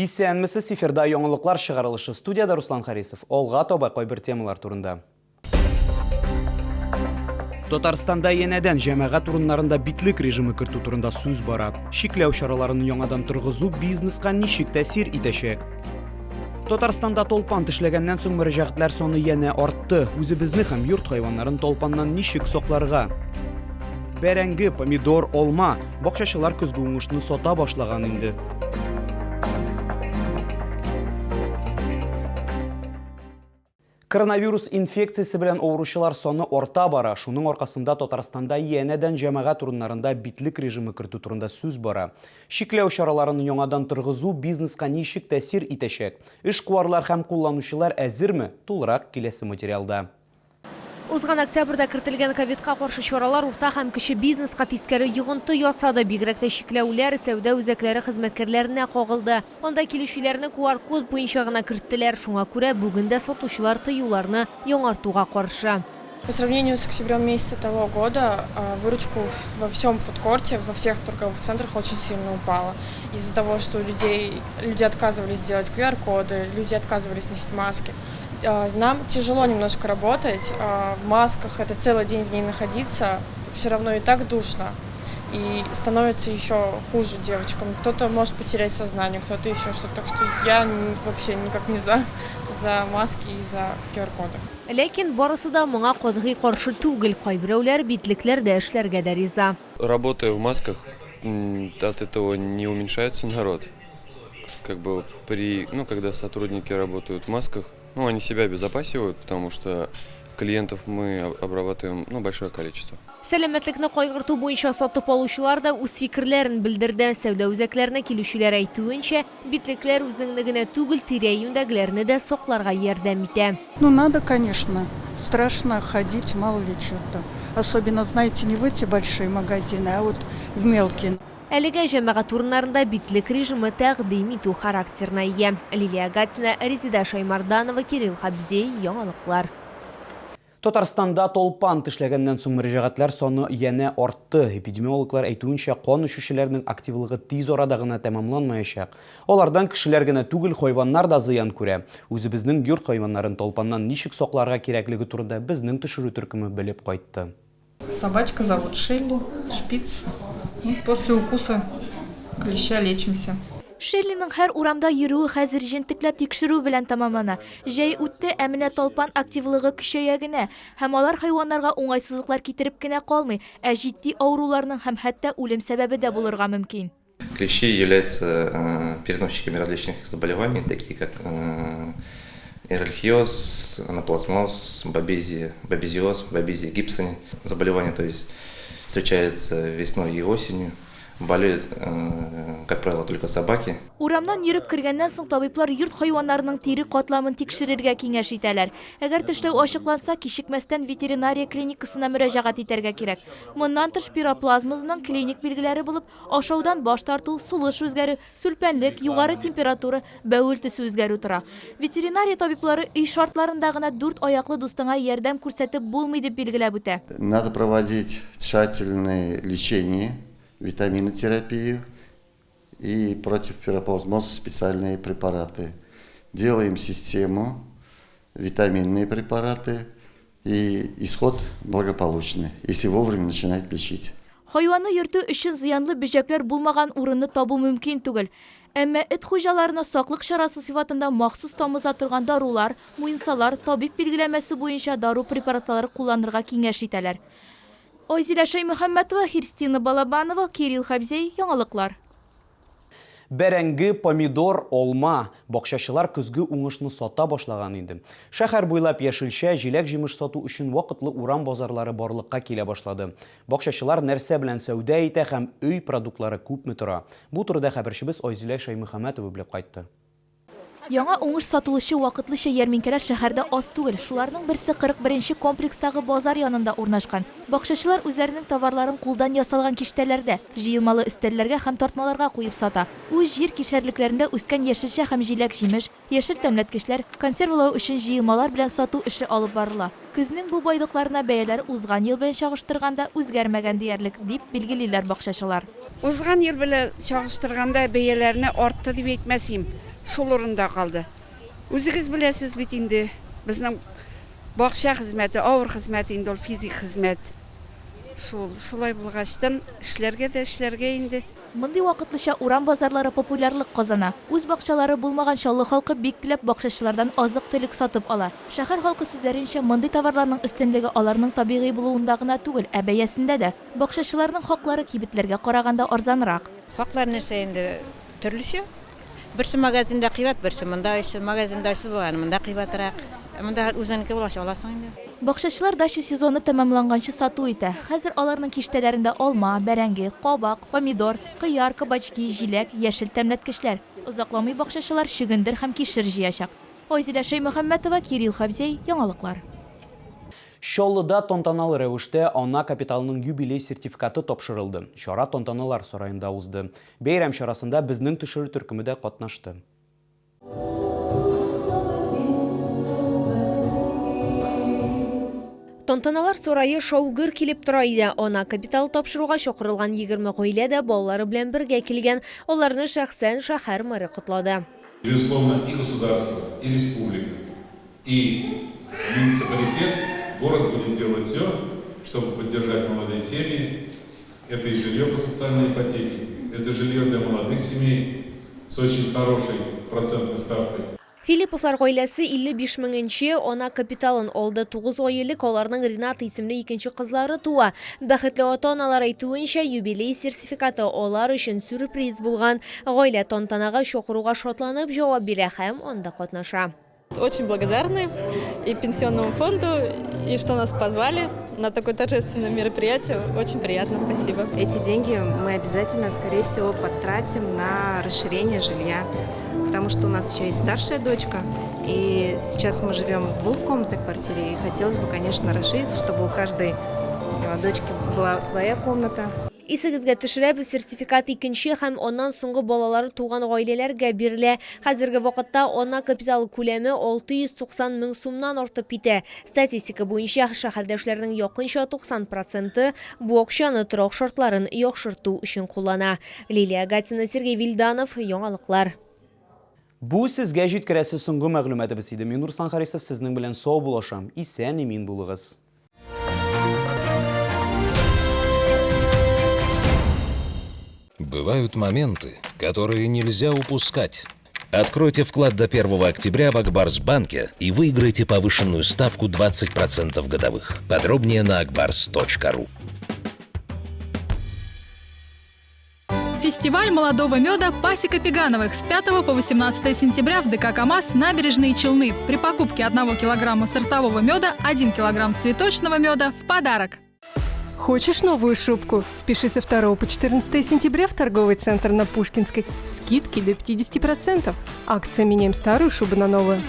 Исәнмесез, эфирда яңалыклар чыгарылышы. Студиядә Руслан Харисов. Алга таба кайбер темалар турында. Татарстанда янәдән җәмәгать урыннарында битлек режимы кертү турында сүз бара. Чикләү чараларын яңадан торгызу бизнеска ничек тәэсир итәчәк? Татарстанда толпан тешләгәннән соң мөрәҗәгатьләр саны янә артты. Үзебезне һәм йорт хайваннарын толпаннан ничек сакларга? Бәрәңге, помидор, алма. Бакчачылар көзге уңышны сата башлаган инде. Коронавирус инфекциясе белән авыручылар саны арта бара. Шуның аркасында Татарстанда янәдән җәмәгать урыннарында битлек режимы кертү турында сүз бара. Чикләү чараларын яңадан торгызу бизнеска ничек тәэсир итәчәк? Эшкуарлар һәм кулланучылар әзерме? Тулырак киләсе материалда. Узган октябрьдә кертелгән ковидка каршы чаралар урта һәм кече бизнеска тискәре йогынты ясады. Бигрәк тә чикләүләр сәүдә үзәкләре хезмәткәрләренә кагылды. Анда килүчеләрне QR-код буенча гына керттеләр, шуңа күрә бүген дә сатучылар тыюларны яңартуга каршы. По сравнению с октябрем месяца того года выручку во всем фудкорте, во всех торговых центрах очень сильно упала. Из-за того, что у людей, люди отказывались делать QR-коды, люди отказывались носить маски. Нам тяжело немножко работать в масках, это целый день в ней находиться, все равно и так душно. И становится еще хуже девочкам. Кто-то может потерять сознание, кто-то еще что-то. Так что я вообще никак не за, за маски и за QR-коды. Ләкин барысы да моңа катгый каршы түгел, кайберәүләр битлекләрдә эшләргә дә риза. Работая в масках, от этого не уменьшается народ. Как бы при, ну, когда сотрудники работают в масках, ну, они себя обезопасивают, потому что клиентов мы обрабатываем, ну, большое количество. Сәламәтлекне кайгырту буенча сатып алучылар да үз фикерләрен белдерде. Сәүдә үзәкләренә килүчеләр әйтүенчә, битлекләр үзеңне генә түгел, тирә-юньдәгеләрне дә сакларга ярдәм итә. Ну надо, конечно. Страшно ходить, мало ли чё там. Особенно, знаете, не в эти большие магазины, а вот в мелкие. Әлегә җәмәгать урыннарында битлек режимы тәкъдим итү характерына ия. Лилия Гатина, Резеда Шаймарданова, Кирилл Хабзей, Яңалыклар. Татарстанда толпан тешләгәннән соң мөрәҗәгатьләр саны янә артты. Эпидемиологлар әйтүенчә, кан эчүчеләрнең активлыгы тиз арада гына тәмамланмаячак. Алардан кешеләр генә түгел, хайваннар да зыян күрә. Үзебезнең йорт хайваннарын талпаннан ничек сакларга кирәклеге турында безнең төшерү төркеме белеп кайтты. Собачка зовут Шелли, шпиц. После укуса клеща лечимся. Шеллиның һәр урамда йөрүе хәзер җентекләп тикшерү белән тәмамлана. Җәй үтте, ә менә талпан активлыгы көчәя генә. Һәм алар хайваннарга уңайсызлыклар китереп кенә калмый, ә җитди авыруларның һәм хәтта үлем сәбәбе дә булырга мөмкин. Клещи являются переносчиками различных заболеваний, такие как эрлихиоз, анаплазмоз, бабезия, бабезиоз, бабезия гибсони. Заболевания, то есть, встречаются весной и осенью. Болеют, как правило, только собаки. Урамнан йөреп кергәннән соң табиблар йорт хайваннарының тире катламын тикшерергә киңәш итәләр. Әгәр тешләү ачыкланса, кичекмәстән ветеринария клиникасына мөрәҗәгать итәргә кирәк. Моннан тыш, пироплазмозның клиник билгеләре булып Ашаудан баш тарту, сулыш үзгәрү, сүлпәнлек, югары температура, бәвел төсе үзгәрү тора. Ветеринария табиблары өй шартларында гына дүрт аяклы дустыңа ярдәм күрсәтеп булмый дип билгеләп үтә. Надо проводить тщательное лечение, витаминотерапию и против пироплазмоза специальные препараты. Делаем систему, витаминные препараты, И исход благополучный, если вовремя начинать лечить. Хайванны йөртү өчен зыянлы бөҗәкләр булмаган урынны табу мөмкин түгел. Әмма эт хуҗаларына саклык чарасы сыйфатында махсус тамыза торган дарулар, муенсалар, табиб билгеләмәсе буенча дару препаратлары кулланырга киңәш итәләр. Айзилә Шәймөхәммәтова, Хирстина Балабанова, Кирилл Хәбзәй, Яңалыклар. Бәрәңге, помидор, алма. Бакчачылар көзге уңышны сата башлаган инде. Шәһәр буйлап яшелчә, җиләк-җимеш сату өчен вакытлы урам базарлары барлыкка килә башлады. Бакчачылар нәрсә белән сәүдә итә һәм өй продуктлары күпме тора? Бу турыда хәбәрчебез Айзилә Шәймөхәммәтова белеп кайтты. Яңа уңыш сатылучы вакытлыча ярминкәләр шәһәрдә аз түгел. Шуларның берсе 41 нче комплекстагы базар янында урнашкан. Бакчачылар үзләренең товарларын кулдан ясалган киштәләрдә, җыелмалы өстәлләргә һәм тартмаларга куеп сата. Үз җир кишәрлекләрендә үскән яшелчә һәм җиләк-җимеш, яшел тәмләткечләр, консервалау өчен җыелмалар белән сату эше алып барыла. Көзнең бу байлыкларына бәяләр узган ел белән чагыштырганда үзгәрмәгән диярлек, дип билгелиләр бакчачылар. Узган ел белән чагыштырганда бәяләрне артты дип әйтмәс идем. шул урында калды. Үзегез беләсез бит инде, безнең бакча хезмәте, авыр хезмәт инде ул, физик хезмәт. Шул, шулай булгачтын, эшләргә дә эшләргә инде. Мондый вакытлыча урам базарлары популярлык казана. Үз бакчалары булмаган Чаллы халкы бик теләп бакчачылардан азык-төлек сатып ала. Шәһәр халкы сүзләренчә, мондый товарларның өстенлеге аларның табигый булуында гына түгел, ә бәясендә дә. Бакчачыларның хаклары кибетләргә караганда арзанрак. Хаклар нәрсә инде, төрлечә. Берсе магазинда кыйбат, берсе монда очсыз. Магазинда очсыз булганы монда кыйбатрак. Ә монда үзеңнеке булгач аласың инде. Бакчачылар дача сезоны тәмамланганчы сату итә. Хәзер аларның киштәләрендә алма, бәрәңге, кабак, помидор, кыяр, кабачки, җиләк, яшел тәмләткечләр. Озакламый бакчачылар чөгендер һәм кишер җыячак. Айзилә Шәймөхәммәтова, Кирилл Хабзей, Яңалыклар. Чаллыда тантаналы рәвештә ана капиталының юбилей сертификаты тапшырылды. Чара Тантаналар сараенда узды. Бәйрәм чарасында безнең төшерү төркеме дә катнашты. Тантаналар сарае шау-гөр килеп тора иде. Ана капиталы тапшыруга чакырылган 20 гаилә дә балалары белән бергә килгән. Аларны шәхсән шәһәр мэры котлады. Безусловно, и государство, и республика, и муниципалитет, город будет делать все, чтобы поддержать молодые семьи. Это и жилье по социальной ипотеке, это жилье для молодых семей с очень хорошей процентной ставкой. Филипповлар гаиләсе 55 меңенче ана капиталын алды. 9 ай элек аларның Рената исемле икенче кызлары туа. Бәхетле ата-аналар әйтүенчә, юбилей сертификаты алар өчен сюрприз булган. Гаилә тантанага чакыруга шатланып җавап бирә һәм анда катнаша. Очень благодарны и пенсионному фонду, и что нас позвали на такое торжественное мероприятие. Очень приятно, спасибо. Эти деньги мы обязательно, скорее всего, потратим на расширение жилья, потому что у нас еще есть старшая дочка, и сейчас мы живем в двухкомнатной квартире, и хотелось бы, конечно, расширить, чтобы у каждой дочки была своя комната. Исегезгә төшерәбез, сертификат икенче һәм аннан соңгы балалары туган гаиләләргә бирелә. Хәзерге вакытта ана капиталы күләме 690 мең сумнан артып китә. Статистика буенча, шәһәрдәшләрнең якынча 90 проценты бу акчаны торак шартларын яхшырту өчен куллана. Лилия Гатина, Сергей Вильданов, Яңалыклар. Бу сезгә җиткерәсе соңгы мәгълүматыбыз иде. Мин Руслан Харисов сезнең белән саубуллашам. Исән-имин булыгыз. Бывают моменты, которые нельзя упускать. Откройте вклад до 1 октября в Акбарс-банке и выиграйте повышенную ставку 20% годовых. Подробнее на akbars.ru. Фестиваль молодого меда «Пасека Пегановых» с 5 по 18 сентября в ДК «КамАЗ» Набережные Челны. При покупке 1 килограмма сортового меда 1 килограмм цветочного меда в подарок. Хочешь новую шубку? Спеши со 2 по 14 сентября в торговый центр на Пушкинской. Скидки до 50%. Акция «Меняем старую шубу на новую».